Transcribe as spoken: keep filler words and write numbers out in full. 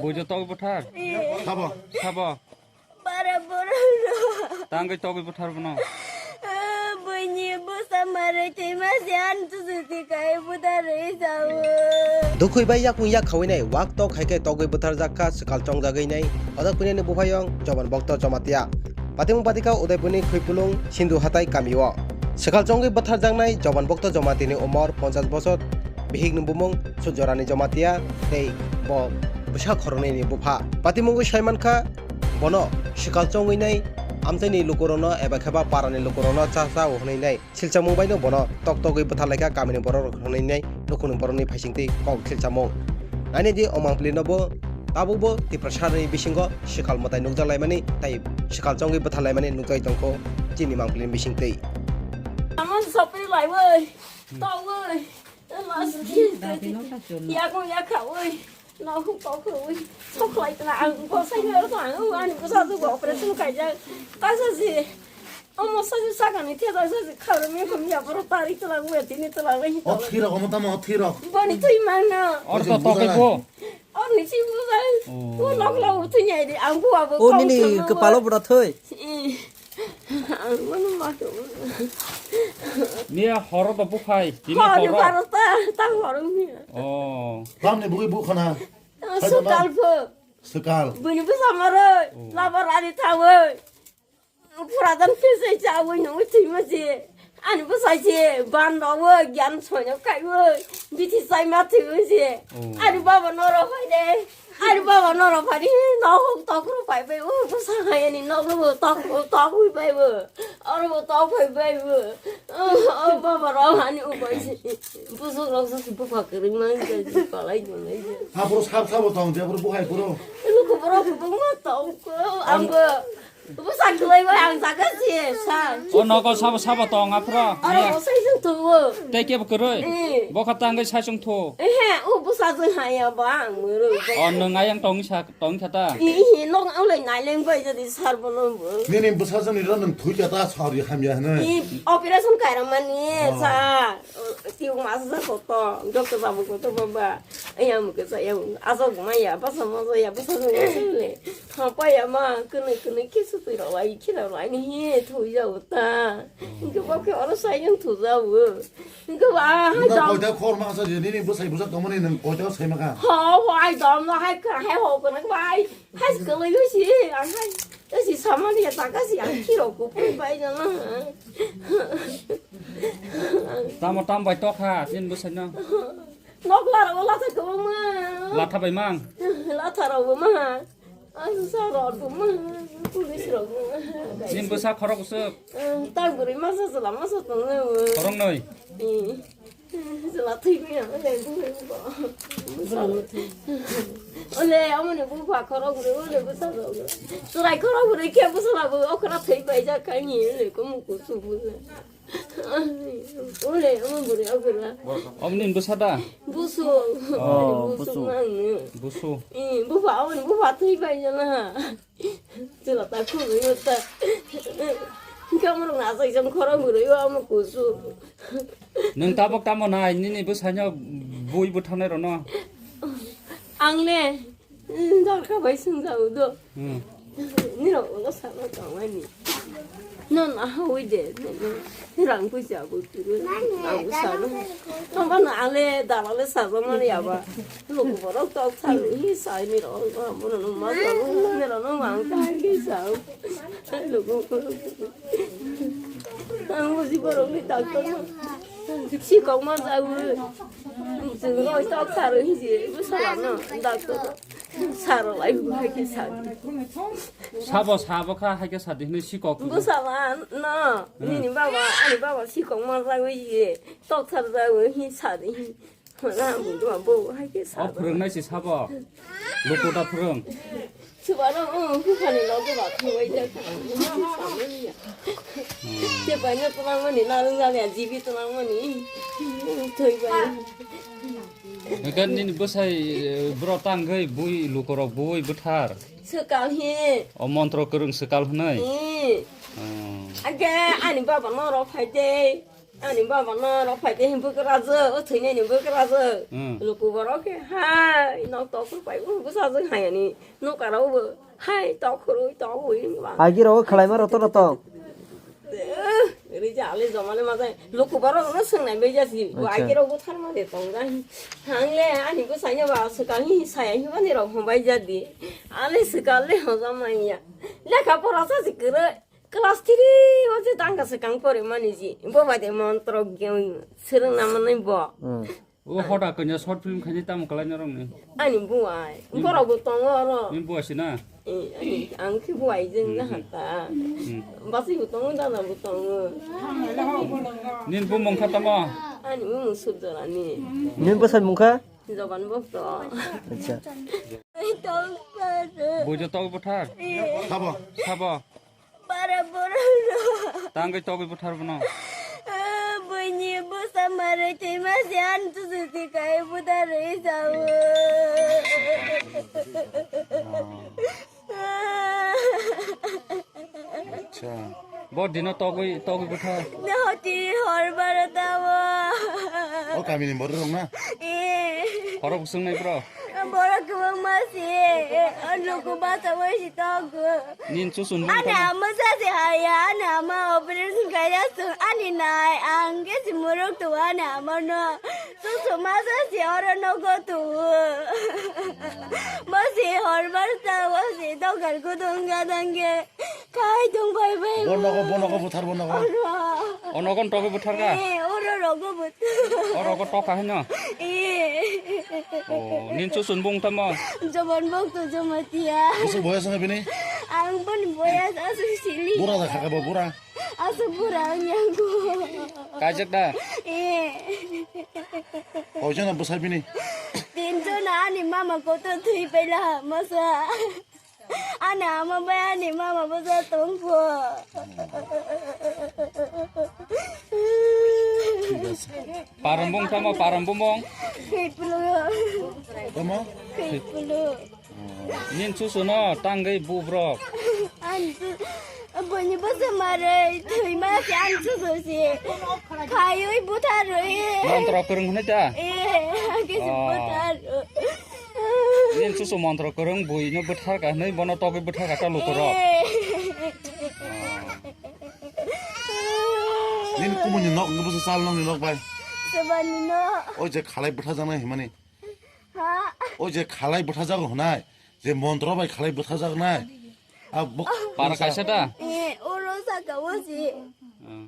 Bujo togwi buthar? Sabo. Sabo. Bara borok. Tangwi togwi buthar bono. Buini busa marai twi masi an tusuti kai budarwi sao. Dukhwi bai yakung yak khawi nai wak tok hai khe togwi buthar jak kha swkal chongjagwi nai. Oda kuinani buphayong Joban Bokto Jamatia. Patimung patika Udaipurni Khwipulung Sindhu Hatai kamio. Swkal chongwi bwtharjaknai Joban Bokto Jamatia ni umor ponchash bosor, bihik ni bumung Sujorani Jamatia tei bo bwsa khoroknwi ni bupha. Patimungwi saimankha bono swkal chongwi nai amchaini lukurokno eba khe ba parani lukurokno cha cha o hwnwi nai. Silchamung baino bono tok togwi bwtharlaikha kamini borok rok hwnwi nai nukhungni borokni phaisingtwi kok silchamung. Nainidi o mangpili no bo tabukbo Tiprasani bisingo swkal mwtai nukjaklaimani tei swkal chongwi bwtharlaimani nukjagwi tongkho chini mangpilini bisingtwi. Amo sopri laiwi, togwi, mas yakung yakhawi. Nohuk kokroi, sokhlai tla ang bosai ni aro ang ani bwsa tu operation kaijak. Tasa si, omo sa si sakani theda sa si kharu mi khum ya boro tari tla ngue tini tla ngue. O thirok, omo tamo o thirok. Boni twi mangno. Or to tokai ko. Or ni si bwsa. Oh. O nok lo twi nyai di ang bu abo. O nini kepalo bwra thoi. Ang mano ma to. Niya horo to bukhai, tini horo horo. Horo ta, ta horo niya. Oh. Tamni bugui bukhana. Sukal pho. Sukal. Bini bwsa maro, oh, labar ani thawi. Puradan phese chawi no twi ma je. Ani bwsai se ban rok o gyan soino kai o bithi sai ma thwi o se. Oh. Ani baba norok phai de. Ani baba norok phai de. Nohok tokro phai bai o bwsa hai ani nok ro tok tok hui bai o. Oro bo tok phai bai o. O baba rok ani upai se. Bwswk rok se bupha kwrwng ma wngkha palai tonglai se. Ha bro sab sabo tong je bro buhai bro. Luku borok kwbangma tong ko. Ang bo. Bwsa kwlai bai ang jaga si sa. O nogo sabo sabo tong aphro. Aro bwsai jeng tongo. Tei kebo kwrwi. Eh. Bokha tangwi sai chwng thu. Ehe, o bwsa jeng haya ba ang muru. O nwng ayang tong sa tong kha ta. Ih, ih, nok ang lai nai leng bai jadi sar bono bo. Nini bwsa jeng ni ro nwng thui kha ta sari hamya hne. Ih, operation kaira mani sa. Tiung masa sa koto, doctor babu koto baba. Ayang mukhe sa yang asok maya basa moso ya bwsa jeng sile. Hapaya ma kwnwi kwnwi khe sutwi rok lai khe rok lai ni hi thoi jago ta. Hwnkhe bo khe oro sai yang thu jago. Hwnkhe ba hai dom. Koita khor ma sa je nini bwsai bwsa tongmani nwng koita sai ma kha. Ho ho ai dom no hai kha hai ho kono ba ai hai kwlwi lo si ang hai. Ta si samani ya ta ka si ang khiro ko pui bai jana. Tamo tam bai tokha tin bwsai no. Nok lara wala ta kwbangma. Latha bai mang. Latha rok bo ma. Ang sa rok bo ma. Police rok bo ma. Nin bwsa khorok usuk. Tang bwrwi masa sala masa tongnai bo. Khorok noi. Sala thwi maya le bo. Ole amoni bupha khorok bwrwi ole bwsa rok. Chwrai khorok bwrwi khe bwsa la bo okra thwi bai jak kani le ko muku su bu. Ole, omo bwrwi, o bwrwi. Omo nini bwsa da? Busu. Oh, busu busu. Mang ni. Busu. Eh, bupha, omo ni bupha thwi bai jana. Chwla ta khulwi ta. Kamrok na sai jang khorang bwrwi o omo kusu. Nwng tabok tamo nai, nini bwsano bui bwthanai rono? Ang le, dorkha bai swngjao do. Hmm. Nirok ulo salo tongmani. Non ahawi de, rang puisa bo turu. Ang salo. Tongmani ale dalale salo mani aba. Loko borok tok salo hi sai nirok. Bono no ma salo, nirok no ma ang kai ki sao. Loko borok. Ang buji borok ni doctor. Sikok ma jawi. Jeng oi tok salo hi je, bu salo no doctor. Saro lai bu hai ke sadi. Sabo, sabo kha hai khe sadi hwnwi sikok. Bwsala no, hmm, nini baba, ani baba sikok ma jagwi ye, tok sar jagwi hi sadi hi. Hona bu duma bo hai khe sadi. O phwrwngnai si sabo. Luku da phwrwng. Subaro, oh, bukhani logo ba khwai jak. Hmm. Che pai no tulang mani, narung jani, jibi tulang mani. Thoi bai. Hwnkhe nini bwsai, eh, bwrok tangwi bui lukurok bui bwthar. Swkal hi. O montro kwrwng swkal hwnwi. Hmm. Hmm. Age ani baba norok phai de. Ani baba no rok phai tei bwkrajwk, o thwinani bwkrajwk. Hmm. Luku borok khe hai nok tok phai u bwsajwk hai ani nokara o bo hai tok khurui tok hui ba. Agi rok khlai ma roto roto. Rija ale jomale ma jai. Luku borok no swngnai bai jasi. Bo Acha. Agi rok bo thar ma de tong jai. Hangle ani bwsai no ba swkang hi sai hi mani rok hwn bai jadi. Ale swkang le hwn jama ya. Lekha pora sa si kwrwi. Class three o je tang ka swkang pore mani ji. Bo bai de montro ge swrwng na manai bo. Hmm. O hoda kanya short film khaini tamo kalai norok ni. Ani buai. Borok bo tongo oro. Ni buai sina. Eh, ani ang khe buai jeng na hata. Hmm. Basi bo tongo, dada bo tongo. Nin bo mungkha tamo? Ani bo mung sujorani. Nin bo sai mungkha? Joban bo to. Acha. Ai tong pa. Bujo tog buthar. Eh. Sabo. Sabo. Para borok rok. Tangwi togwi buthar bono. Ah, buini bwsa mare thwima se an tu tu ti kai buthar rwi sao. Acha. Bo dino togwi togwi buthar. Hoti hor bara tao. O kamini borok rok na? Eh. Borok swng nai bro. Borok kwbangma se, o luku basa bai si tongo. Nin chuchun bung tamo? Ani ama sa se haya, ani ama operation khaina sung, ani nai, ang khe si muruk tu ani ama no. Chuchu ma sa se oro nogo tu. Bo se hor bar ta, bo se dogar kudung gadang ge. Kai tong bai bai. Bo nogo, bo nogo buthar bo nogo. Oro. O nogo togwi buthar ka? Eh, oro rogo buthar. O rogo toka hino? Eh. O, nin chuchun bung tamo? Joban bok to jomatia. Bwswk boyas wngkha bini? Ang boni boyas aswk sili. Bura da khaka bo bura. Aswk bura ang yang ko. Kaijak da? Eh. Koijana bwsai bini? Tinjon ani mama kotor thwi paila masa. Ani ama bai ani mama bwsa tongkho. Parambung tamo parambung. Khiplu. Tamo? Khiplu. Nin chuchuno tangwi bubrok. Ani chu-, boni bwsa mare thwima se ani chuchu se. Khayui butharwi. Montro kwrwng hwnwi ta? Eh, kisi Oh. Buthar. Nin chuchu montro kwrwng buino bwthar ka hwnwi bono togwi bwthar ka ta lukurok. Eh. Nini kumuni nok wngkha bwsa chal nokni nok bai. Sebani no. Oi je khalai bwtharjaknai himani. Ha? Oi je khalai bwtharjago hwnai. Je montro bai khalai bwtharjaknai. A bok Para kaisa ta? Eh, oro saka o si. Hmm.